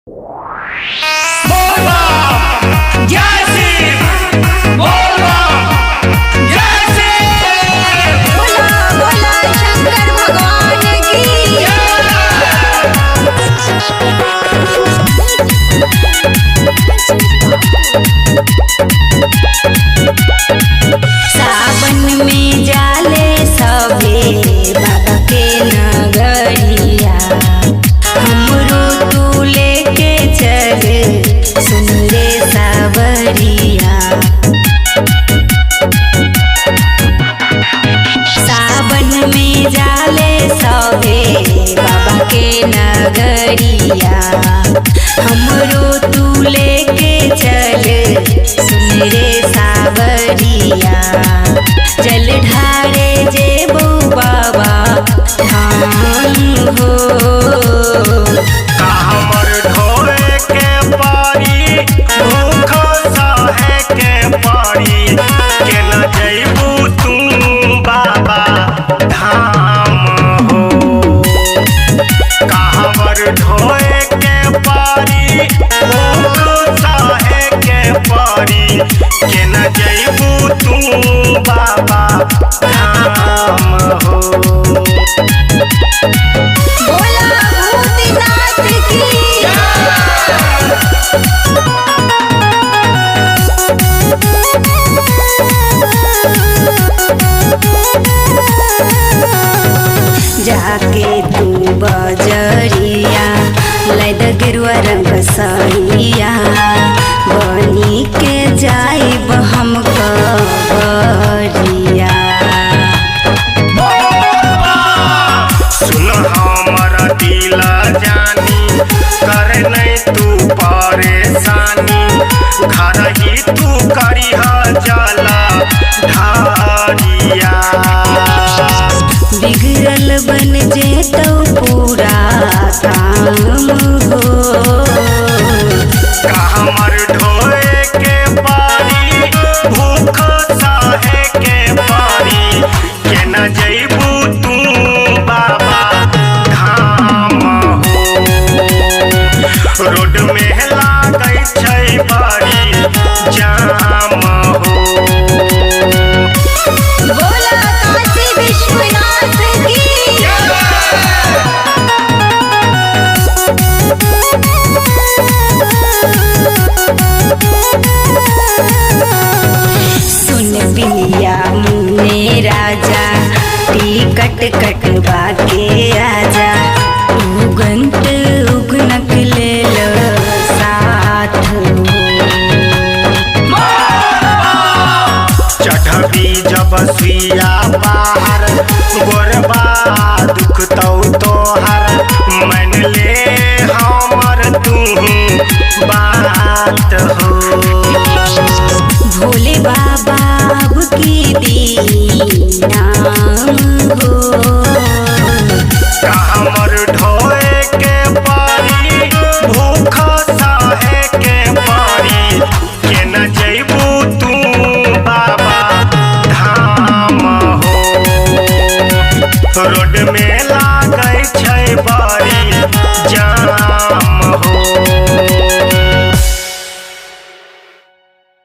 बोला बोला शंकर भगवान की। सावन में जाले सभे बाबा के नगरिया, हमरो तू लेके चल सुन रे सावरिया। सावन में जाले सभे बाबा के नगरिया, हमरो तू लेके चल सुन रे सावरिया। जल ढारे जेबो बाबा धाम हो। हमर ढोए के पारी, भूख सहे के पारी, केना जइबू तू बाबा धाम हो। हमर ढोए के पारी, भूख सहे के पारी, केना जइबू तू बाबा धाम हो। बोला भूतनाथ की। जाके तू बजरिया लैद गेरुआ रंग सड़िया, बनी के जाइब हम कबरिया। सुन हमर दिल जानी, कर नहीं तू परेशानी, घर ही तू करीह जला ढारिया। बिगड़ल बन जेतौ पूरा काम हो। हमर ढोए के पारी, भूख सहे के पारी, केना जइबू तू बाबा धाम हो। रोड में लागै छै बड़ी जाम हो। बोला काशी विश्वनाथ की। सुन पिया मुने राजा, टिकट कटवा के आजा, उगंत उगनक ले लो साथ हो। चढ़बी जब सुइया बाहर, गोरबा दुख तौ